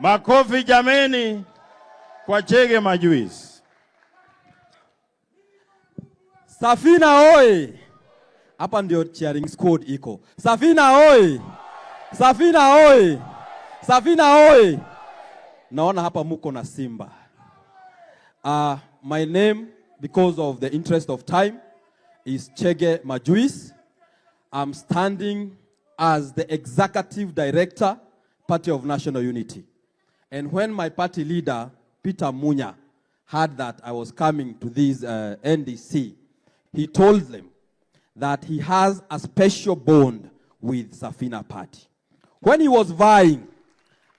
Makofi jameni kwa Chege Majuis. Safina oye! Hapa ndio cheering squad iko. Safina oye! Safina oye! Safina oye! Naona hapa muko na Simba. My name, because of the interest of time, is Chege Majuis. I'm standing as the executive director, Party of National Unity. And when my party leader, Peter Munya, heard that I was coming to this NDC, he told them that he has a special bond with Safina Party. When he was vying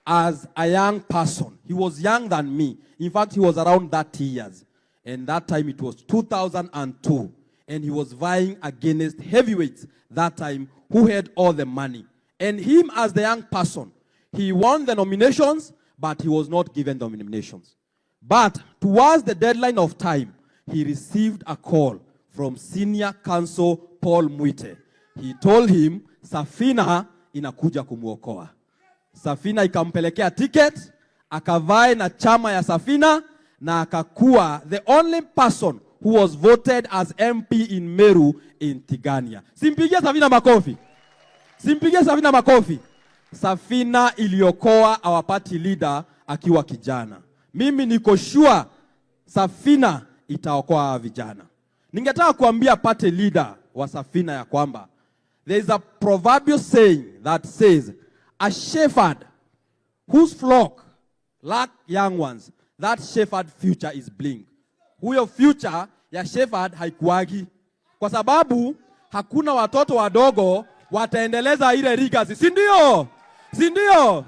as a young person, he was younger than me. In fact, he was around 30 years. And that time it was 2002. And he was vying against heavyweights that time who had all the money. And him as the young person, he won the nominations, but he was not given the nominations. But towards the deadline of time, he received a call from senior counsel Paul Muite. He told him Safina inakuja kumwokoa. Safina ikampelekea ticket, akavie na chama ya Safina na akakuwa the only person who was voted as MP in Meru in Tigania. Simpigie Safina makofi. Simpigie Safina makofi. Safina iliokoa our party leader akiwa kijana. Mimi niko sure Safina itaokoa vijana. Ningetaka kuambia party leader wa Safina ya kwamba there is a proverbial saying that says a shepherd whose flock lack young ones, that shepherd future is bleak. Huyo future ya shepherd haikuagi, kwa sababu hakuna watoto wadogo wataendeleza ile legacy, si ndio? Si ndio?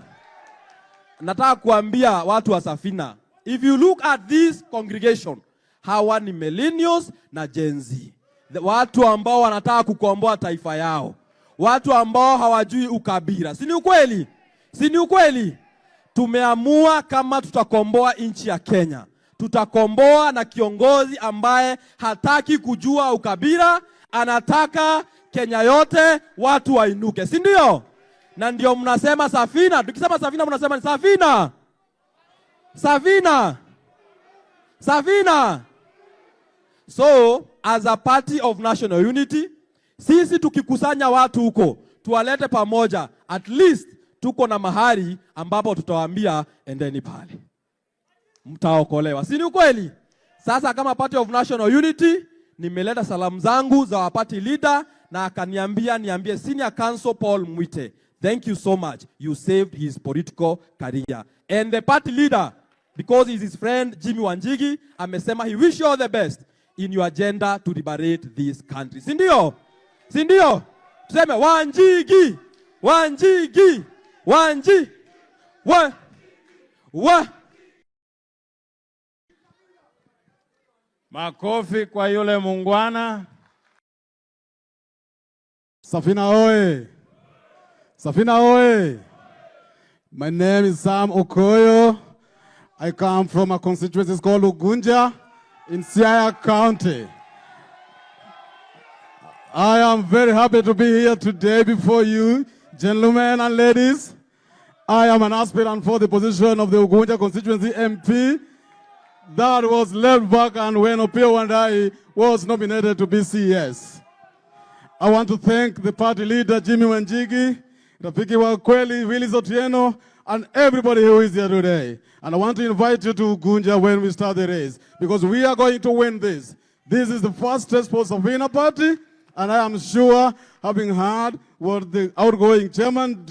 Nataka kuambia watu wa Safina, if you look at this congregation, hawa ni millennials na Gen Z, watu ambao wanataka kukomboa taifa yao, watu ambao hawajui ukabila. Si ni ukweli? Si ni ukweli? Tumeamua kama tutakomboa nchi ya Kenya, tutakomboa na kiongozi ambaye hataki kujua ukabila, anataka Kenya yote watu wainuke, si ndio? Na ndio mnasema Safina. Tukisema Safina mnasema ni Safina, Safina, Safina. So as a party of national unity, sisi tukikusanya watu huko tuwalete pamoja, at least tuko na mahali ambapo tutawaambia endeni pale, mtaokolewa, si ni ukweli? Sasa kama party of national unity, nimeleta salamu zangu za party leader na akaniambia niambie senior counsel Paul Mwite, thank you so much, you saved his political career. And the party leader, because he's his friend Jimmy Wanjigi, amesema he wish you all the best in your agenda to liberate this country. Si ndio? Si ndio? Tuseme Wanjigi, Wanjigi, Wanji, wa, wa. Makofi kwa yule muungwana. Safina oye! Safina oye! My name is Sam Okoyo. I come from a constituency called Ugunja in Siaya County. I am very happy to be here today before you, gentlemen and ladies. I am an aspirant for the position of the Ugunja constituency MP that was left vacant when Opiyo Wandayi was nominated to be CS. I want to thank the party leader, Jimmy Wanjigi, Rafiki wa kweli, Willis Otieno, and everybody who is here today. And I want to invite you to Ugunja when we start the race, because we are going to win this. This is the first test for Safina Party, and I am sure, having heard what the outgoing chairman